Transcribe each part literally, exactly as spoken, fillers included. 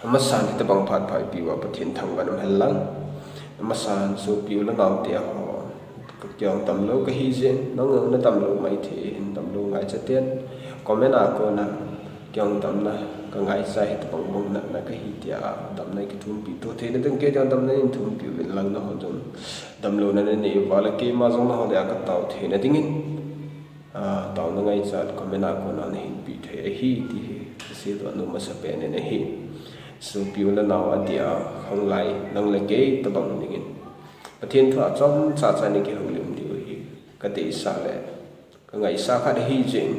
Amasan hitabang phat pha ipi uva Pathen thangvah in um hen lang. Amasan sopi u le nao te ho, ka kiong damlou kahi jeh in, nang jong nadamlou maithei in, damlou ngaicha ten. Comment a kona kiong damna ka ngaicha, hitabang bang natna kahi tia damna kithumpeh to theina ding, kei jong damna neithumpeh uvin lang, nangho jong damlouna nanei uva le keima jong nangho dia katao theina dingin, ah, taona ngaichat comment a kona nahin peh thei ahi ti hi kaseidoh nom masapen in ahi. Sopi u le nao adia khanglai nang le kei tabang dingin Pathen thu a chomcha cha in kihoulim diu hi kadeisah le kangaisah khat ahi jeh in,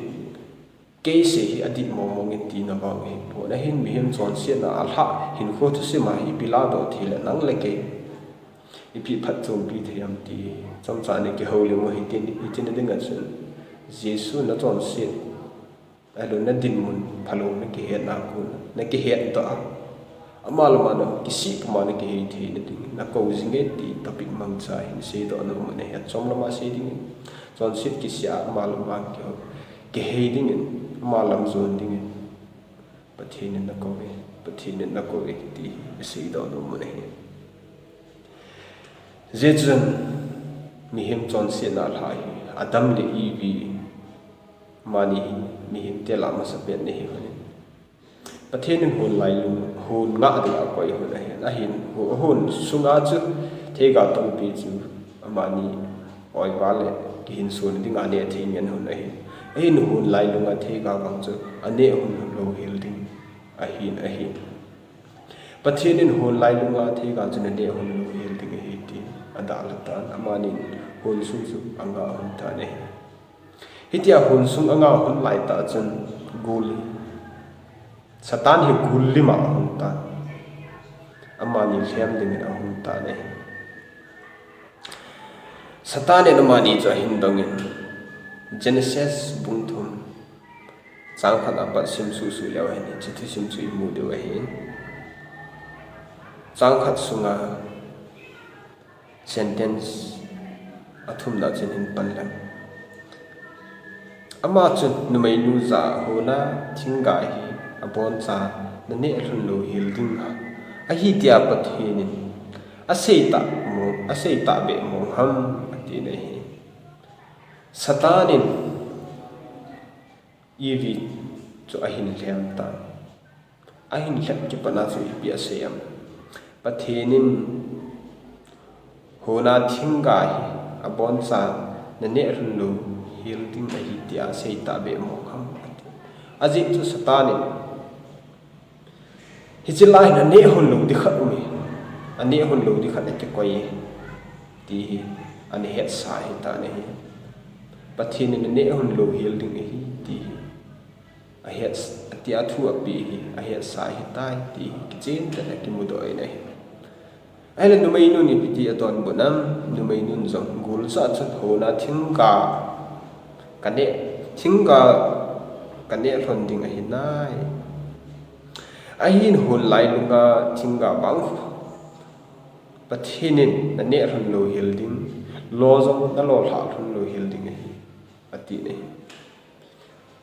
kei sei hi adih mong mong in tina vang ahipon, ahin mihem chonsetna a lhah hinkho thusim a hi ipi ladoh thei le nang le kei ipi phatchompi thei ham ti chomcha in kihoulim u hitin, hitin a dinga chun Jesu nachonset ahilou nadinmun phalou nakihetna a kon nakihetdoh a, ama lama nakisih puma nakihei theina dingin nakou jinge ti topic mangcha hin seidoh nom u ahi. Achom lama sei dingin, chonset kisih a ama lama kihou, kihei dingin, ama lam jon dingin Pathen in nakouve, Pathen in nakouve ti hi seidoh nom u ahi. Hijeh chun mihem chonsetna lhah hi Adam le Evi, amani hi mihemte lah a masapen ahi uve. Pathen in hon lailung, hon ngah dinga akoi hon ahi. Ahin, hon sunga chu theiga tampi chu amani oipa le kihinso dinga aneh thei ngen hon ahi. Ahin hon lailunga theiga vang chu aneh hon lou hel ding ahin ahi. Pathen in hon lailunga theiga chu naneh hon lou hel ding ahi ti adalha tan, amanin hon sung chu angah hon tan ahi. Hitia hon sung angah hon laitah chun gul, Satan hi gul lima ahung tan, amani lhem dingin ahung tan ahi. Satan in amani chu ahin dongin, Genesis bung thum chang khat apat sim suhsuh leu hen hiche thusim chu imu diu ahin. Chang khat sunga sentence athumna chun hin pan leng. Ama chun numeinu jah a hona thingga hi aboncha naneh lhon lou hel ding ham, ahi tia Pathen in asei tah mong, asei tahbeh mong ham atin ahi. Satan in Evi chu ahin lhem tan. Ahin lhem kipatna chu ipi asei em? Pathen in hona thingga hi aboncha naneh lhon lou hel ding ahi tia asei tahbeh mong ham ati. Ajeh chu Satan in hiche lai hin aneh lhon lou ding khat um e, aneh lhon lou ding khat akikoi e ti hi ana hetsa ahitan ahi. Pathen in naneh lhon lou hel ding ahi ti hi ahet, atia thu apeh hi ahetsa ahitai ti hi kichen tah in akimudoh in ahi. Ahile numeinun ipi ti adonbut em? Numeinun jong gul jah chun hona thingga kaneh, thingga kaneh lhon ding ahi nai. Ahin hon lailunga thingga vang Pathen in naneh lhon lou hel ding, lo jong nalo lhah lhon lou hel ding ahi, ati ahi.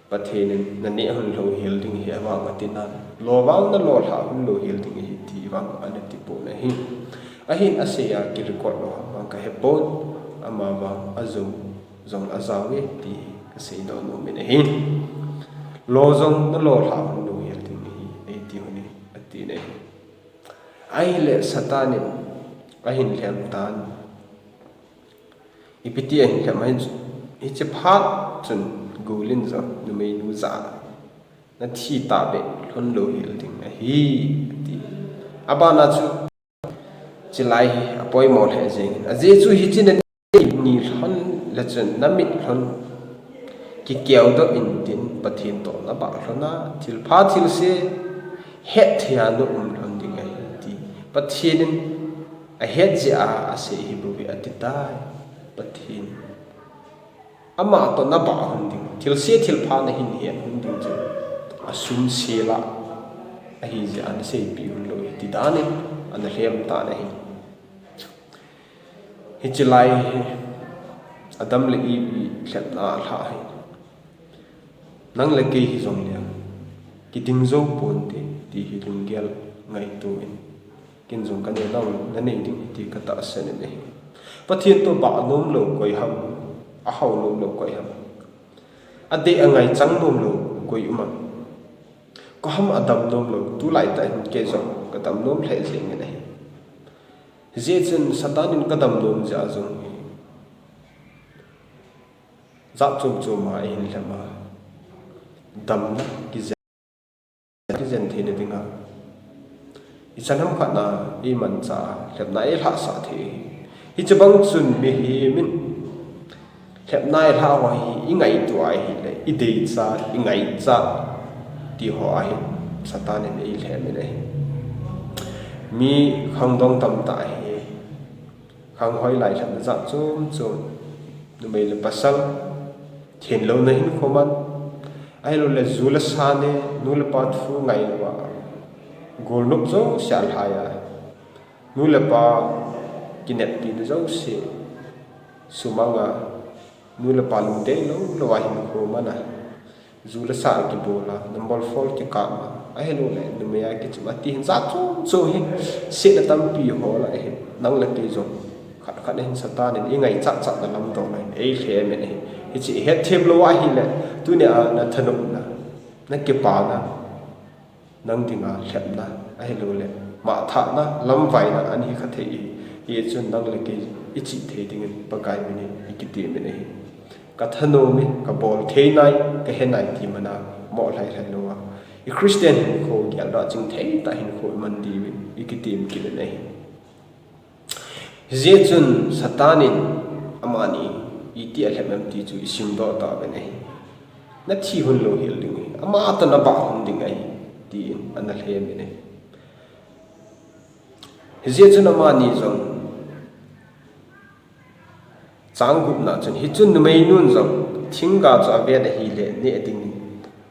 Pathen in naneh lhon lou hel ding ahi vang ati nan, lo vang nalo lhah lhon lou hel ding ahi ti vang anati pon ahi. Ahin asei a kirecord lou ham vang kahepon, ama vang ajou jong ajao e ti kaseidoh nom in ahi. Lo jong nalo lhah lhon lou hel ding ahi, eiti lhon e, ati ahi. Ahile Satan in ahin lhem tan. Ipi ti ahin lhem em? Hiche phat chun gul in jong numeinu jah a nathi tahbeh lhon lou hel ding ahi, ati. Abana chu, chulai hi apoimo lheh jengin, ajeh chu hiche naneh ni lhon le chun namit lhon kikeudoh intin Pathen toh nabah lhon a, thilpha thilse hetthei a naum lhon ding ahi ti Pathen in ahet jeh a asei ahibouve atitai. Pathen ama toh nabah lhon ding, thilse thilpha nahin het lhon ding chu asumsel a ahijeh a naseipeh lhon lou ahi ti dan in ana lhem tan ahi. Hiche lai hi Adam le Evi lhepna alhah hi nang le kei hijongle kiding jou ponte ti hi lunggel ngaito in. Ken jong ka neh nau nanei ding ahi ti ka tahsan in ahi. Pathen toh bah nom lou koi ham, ahao nom lou koi ham. Adei angai chang nom lou koi um am. Koi ham adam nom lou, tulai tah hin kei jong ka dam nom lheh jeng in ahi. Hijeh chun Satan in ka dam nom jeh a jong hi jat chom chom a eihin lhem a, damna kijen, kijen theina dinga ichan ham khat na eimanchah a lhepna eilhahsah thei. Hiche bang chun mihem in lhepna eilhah ho hi ingaito a ahile, ideichat, ingaichat ti ho a hi Satan in eilhem in ahi. Mi khangdong tamtah hi khang hoilai lhepna jat chom chom, numei le pasal thenlouna hinkho man, ahilouleh ju le sa ne, nu le pa thu ngailouva golnop jouse alhai a, nu le pa kineppina jouse sumang a, nu le pa lungdei lou louva hinkho man a, ju le sa kibol a, number four kikap a, ahilouleh numei a kichim a, ti hin jat chom chom hi, setna tampi hol a ahi. Nang le kei jong khat khat hin Satan in ingaichat chatna lamdol a hin eilhem in ahi. Hiche ihetthem lou ahile, tunia nathanopna, nakipana, nang dinga lhepna, ahilouleh mahthahna, lamvaina ana hi kha thei ahi. Hichun nang le kei ichih thei dingin Pakai min in ikitem in ahi. Ka thanom e, ka bol thei nai, ka he nai ti mana moh lhai lhai louva, i Christian hinkho geldoh a chingthei tah hinkho iman diuvin ikitem kit in ahi. Hijeh chun Satan in amani iti alhem em ti chu isimdoh tauvin ahi. Nathi hon lou hel ding ahi, ama toh nabah hon ding ahi, tin ana lhem in ahi. Hijeh chun amani jong chang gupna chun, hichun numeinun jong thingga chu avet ahile neh ding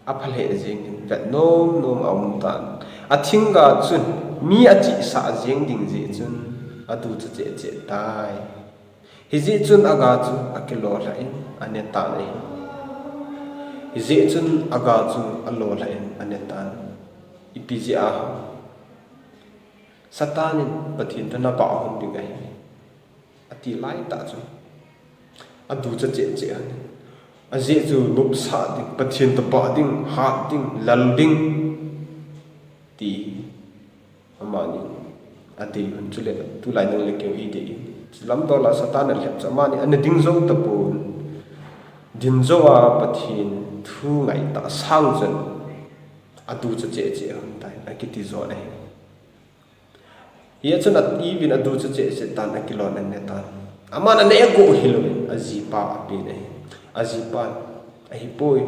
aphalheh jengin vet nom nom aum tan. Athingga chun mi achihsah jeng ding jeh chun aducha cheh cheh tai. Hijeh chun aga chu akilolhah in ane tan ahi. Hijeh chun aga chu alolhah in ane tan. Ipi jeh a Satan in Pathen toh nabah hon ding ahi ati laitah chun aducha cheh cheh hon, ajeh chu nopsah ding, Pathen toh bah ding, hat ding, lal ding ti amani adei hon, chule tulai nang le kei idei in, lamdol a Satan alhep chu amani ana ding jou tapon, din jou a Pathen thu ngaitah sang chun aducha cheh cheh hon tai, akiti jo ahi. Hichun a-ivin aducha cheh cheh tan, akilolhah in ane tan. Aman aneh go hilouvin ajipa apen ahi. Ajipan, ahipoi,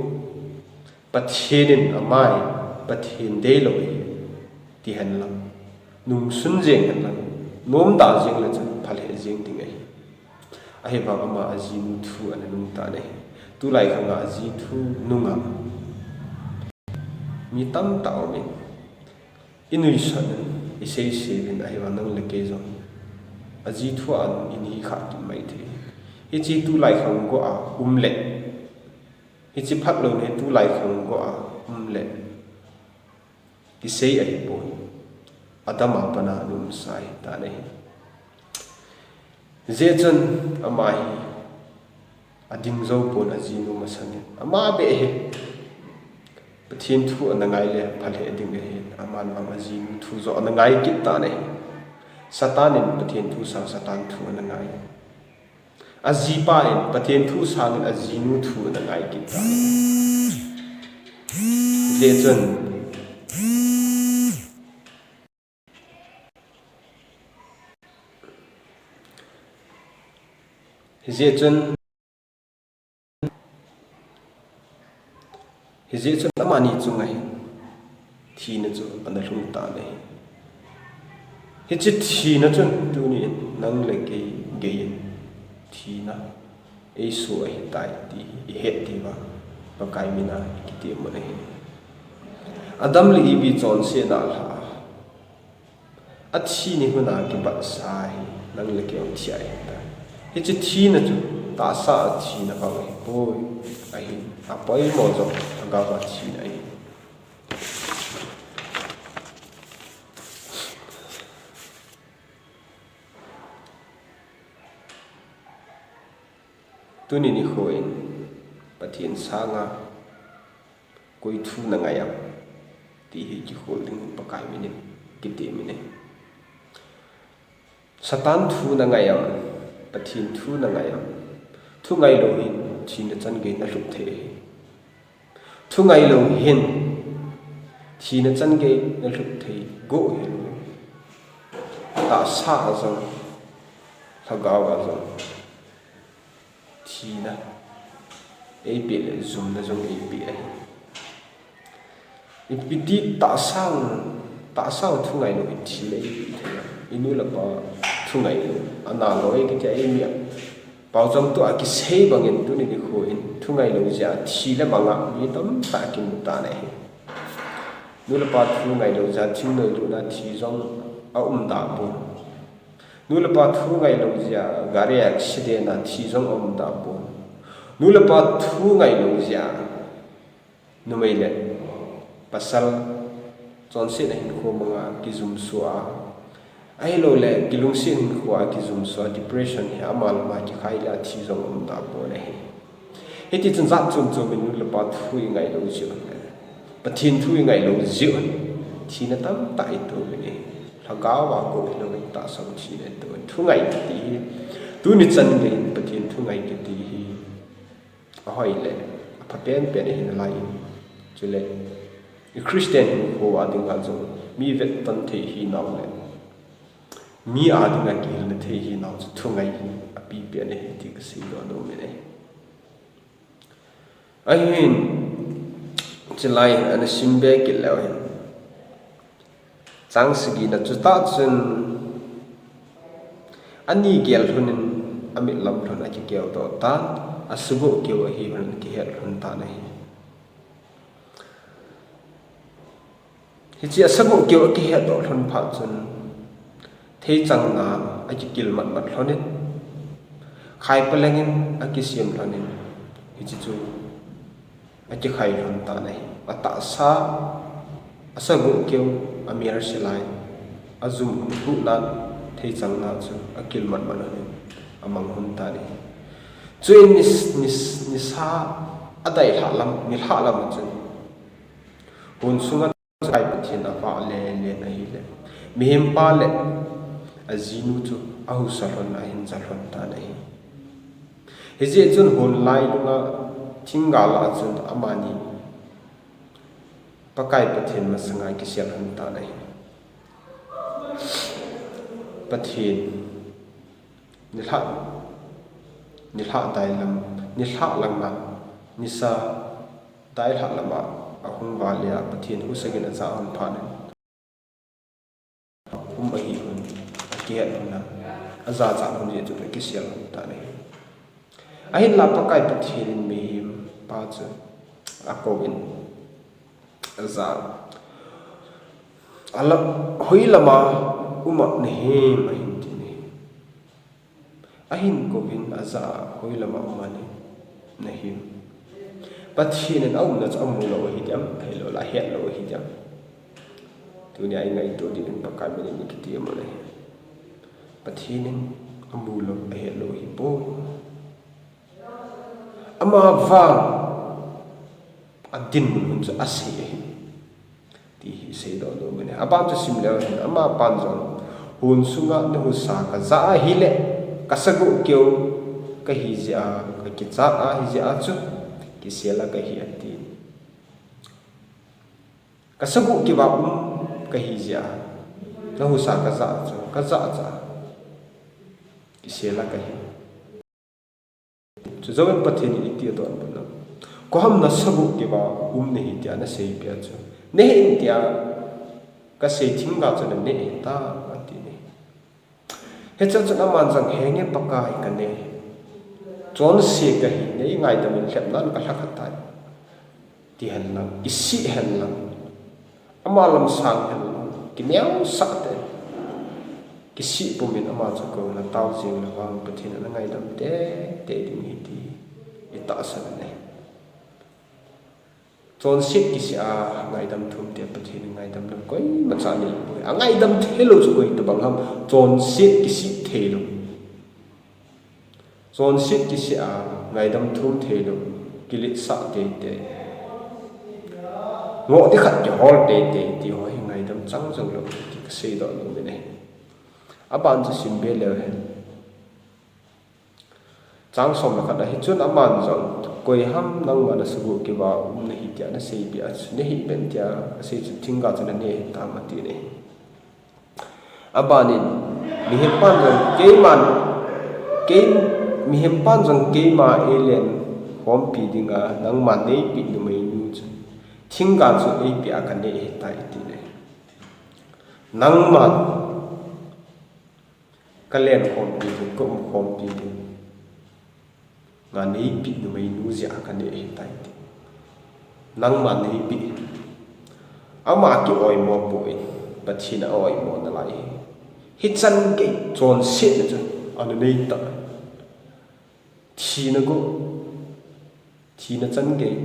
Pathen in amai Pathen deilou ahi, ti henlang, nungsun jeng henlang, nomda jeng le chun phalheh jeng ding ahi. Ahivang ama ajinu thu ana nung tan ahi. Tulai khanga aji thu nunga mi tamtah aumin, inuisat in, iseiseuvin, ahivang nang le kei jong aji thu a nung in ihi kha kit maithei. Hiche tulai khang go a um le, hiche phatlou hi tulai khang go a um le, kisei ahipoi, adam a pat a ana umsa ahitan ahi. Hijeh chun ama hi ading jou pon, ajinu masangin ama beh hi Pathen thu ana ngai le phalheh ding ahi, aman vang ajinu thu joh ana ngai kit tan ahi. Satan in Pathen thu sang Satan thu ana ngai. Ajipa in Pathen thu sangin ajinu thu ana ngai kit tan ahi. Hijeh chun, hijeh chun, hijeh chun amani chunga hin thina chu ana lhung tan ahi. Hiche thina chun tunin nang le kei geiyin thina eisoh ahitai ti ihet diuva Pakai mina ikitem u ahi. Adam le Evi chonsetna lhah a, athi ni huna kibatsa hi nang le kei thi ahitai. Hiche thina chu tahsa a thina vang ahipoi, ahin apoimo jong agava thina ahi. Tuni nikho in Pathen sanga koi thu nangai am ti hi kikhol ding Pakai min in kiti min e. Satan thu nangai am, Pathen thu nangai am? Thu ngailou hin thina changei nalut thei ahi. Thu ngailou hin thina changei nalut thei go hin. Tahsa a jong, lhagao a jong thina eipeh le jumna jong eipeh ahi. Ipiti tahsa, tahsa thu ngailou hin thina eipeh thei a? Inu le ipa thu ngailou, ana lou e kiti a eimi a. Paocham tua kisei bangin tuni nikho in thu ngailou jeh a thi le mang a mi tamtah kimu tan ahi. Nu le pa thu ngailou jeh a thingnoi lutna thi jong aum da pon. Nu le pa thu ngailou jeh a gari accident a thi jong aum da pon. Nu le pa thu ngailou jeh a numei le pasal chonsetna hinkho mang a kijumso a, ahilou le kilungset hinkho a kijumso a, depression hi ama le ama kikhai le a thi jong aum da pon ahi. Hiti chun jat chom chom in nu le pa thu ingailou jeh un, Pathen thu ingailou jeh un thina tamtah itoh in ahi. Lhagao a go hilou in tahsa a thina itoh in. Thu ngai kiti hi tuni changei in Pathen thu ngai kiti hi ahoi le apha penpen ahi nalai in. Chule i Christian hinkho a dinga jong mi vetton thei hinau le mi a dinga kihilna thei hinau chu thu ngai hi apipen ahi ti kasei doh nom in ahi. Ahin, chulai hin ana simbe kit leu hin, chang sagina chutah chun ani gel lhon in amit lam lhon akikeudoh tan, asagoh keu ahi lhon akihet lhon tan ahi. Hiche asagoh keu akihetdoh lhon phat chun theichang na akikil matmat lhon in, khai paleng in akisem lhon in, hiche chu akikhai lhon tan ahi. Atahsa, asagoh keu, amel silai, ajum hung lhuh nan theichang na chu akil matmat lhon in amang lhon tan ahi. Chuin nis-, nis-, nisa adai lhah lam, nilhah lam a chun hon sunga Pakai Pathen avah lelen ahile, mihem pa le ajinu chu ahusa lhon, ahin ja lhon tan ahi. Hijeh chun hon lailunga thinggal a chun amani Pakai Pathen masanga kisel lhon tan ahi. Pathen nilhah, nilhah dai lam, nilhah lang a, nisa dai lhah lam a ahung vale a Pathen husa gin aja lhon phat in, um ahi lhon, akihet lhon a, ajachat lhon jeh chun akisel lhon tan ahi. Ahinla Pakai Pathen in mihem pa chu akouvin, aja, alam, hoilam a um a nahim ahin tin ahi. Ahin kouvin, aja, hoilam a um a nahim? Pathen in aumna chu amu lou ahi diam, ahilou le ahet lou ahi diam? Tunia ingaito ding in Pakai min in ikiti amu le. Pathen in amu lou, ahet lou ahipoi. Ama vang adinmun hun chu asei ahi, ti hi seidoh nom in ahi. Aban chu sim leu hin, amapan jong, hon sunga nahusa kaja ahile, kasagoh keu kahi jeh a, kakichat ahi jeh a chu kisel a kahi ati. Kasagoh keu a um kahi jeh a, nahusa kaja chu, kaja cha, kisel a kahi. Chujouvin Pathen in iti adonbut nam? Koi ham nasagoh keu a um nahi tia naseipeh a chu, nahih in tia kasei thingga chu naneh hita, ati ne. Hichea chun aman jong, henge Pakai, kanei. Chonse kahi, nei ngaidam in lhepnan kalhakhat tai, ti henlang, kisih henlang, ama lam sang henlang, kineosah tah in, kisih pumin ama chu kouna tao jing le vang Pathen in ana ngaidam teitei ding ahi ti itahsan ahi. Chonset kisih a ngaidam thum te Pathen in ngaidam lou koimacha neipoi. Angaidam theilou chu koi tobang ham? Chonset kisih theilou. Chonset kisih a ngaidam thum thei lou, kiletsah teitei, ngoh ding khat kihol teitei ti ho hi ngaidam chang jou lou ti kasei doh nom in ahi. Aban chu sim be leu hen. Chang som le khat a hi chun aman jong, "Koi ham nangma nasagoh keuva um nahi tia naseipeh a chu nahih pen tia asei chu thingga chu naneh ahitam," atin ahi. Aban in, "Mihem pan jong keiman, kei, mihem pan jong keima eilen khompi dinga nangman neipeh numeinu chu thingga chu eipeh a kaneh ahitai," atin ahi. Nangman kalen khompi ding, ka um khompi ding, nga neipeh numeinu jeh a kaneh ahitai ti. Nangma neipeh. Ama ki-oimo poi, Pathen a oimo nalai hi. Hichan gei chonsetna chu ana nei ta. Thina gu, thina chan gei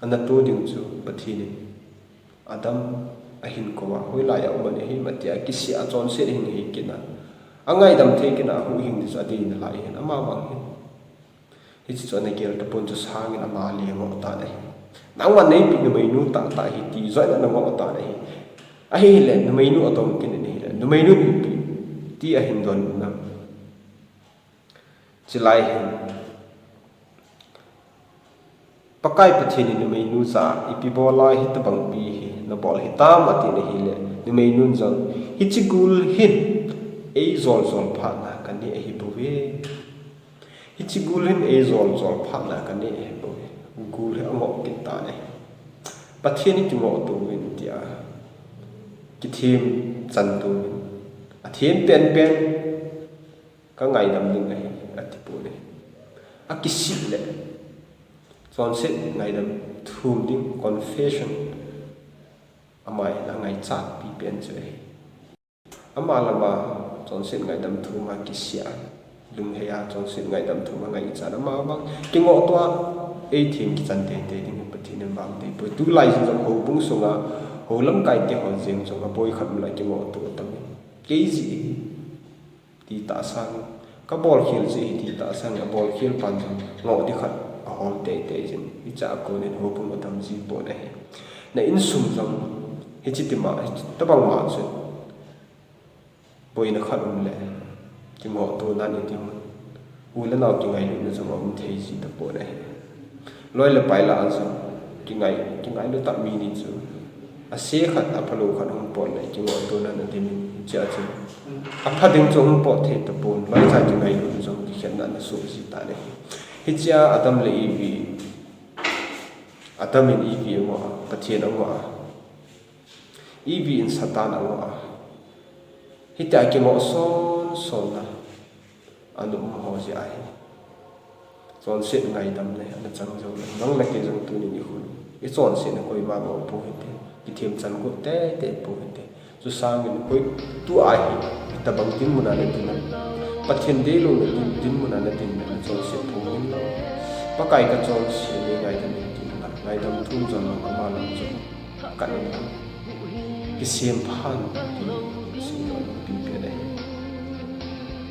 ana to ding chu Pathen in Adam ahin kou a, hoilai a um ana hi, atia kisih a chonset ahin hei kit na, angaidam thei kit na, ahuhhing ding chu adei nalai ahin, amavang hin. Hiche chu ana gel tapon chu sangin ama le ngoh tan ahi. Nangman neipeh numeinu tahtah hi ti joh in ana ngoh tan ahi. Ahile numeinu adong kit in ahile, numeinu neipeh ti ahin don na. Chulai hin Pakai Pathen in numeinu jah a, "Ipi bol a hitobang pi hi nabol hitam?" atin ahile, numeinun jong, "Hiche gul hin eijol jol phat na kaneh ahi bouve. Hiche gul hin eijol jol phat na kaneh ahi bouve." Gul hi angoh kit tan ahi. "Pathen in kingoh to uvin," tia kithem chan to uvin. Athem penpen, "Kangaidam ding ahi," ati pon ahi. Akisih le chonset ngaidam thum ding, confession, ama hin angaichat pipen chu ahi. Ama lama chonset ngaidam thum a kisih a, lunghei a chonset ngaidam thum a ngaichat, amavang kingoh to a eithem kichan teitei ding Pathen in vang dei poi. Tulai jin jong houbung sunga hou lamkai te ho jeng jong aboi khat um lai kingoh to tam. Kei jeh hi ti tah sang, kabol khel jeh hi ti tah sang, abol khel pan jong ngoh ding khat ahol teitei jin, hiche a kon in houbung adam ji pon ahi. Na insung jong hiche tima, hitobang ma chu boina khat um le, kingoh to nan iti mun. U le nao kingailutna jong aum thei ji tapon ahi. Loi le pai lah a jong kingai, kingailu tah mi ni chu, ase khat, aphalou khat hung pot le kingoh to nan ati min, hiche a chu apha ding chu hung pot thei tapon, loi cha kingailutna jong kikhenna ana soh ji tan ahi. Hiche a Adam le Evi, Adam in Evi angoh a, Pathen angoh a, Evi in Satan angoh a, hitia kingoh son son na ana um ho jeh ahi. Chonset ngaidamna hi ana chang jou lou. Nang le kei jong tunin ikhun, ichonsetna koima ngoh pou hite. Kithem chan gu teitei pou hite. Chu sangin koi tua hi, itobang dinmun a nadin a, Pathen deilouna din, dinmun a nadin le nachonset pou hinte. Pakai kachonset e, ngaidam in tin, ngaidam thum jon lang ama lam jon. Kan in kisem phan ti.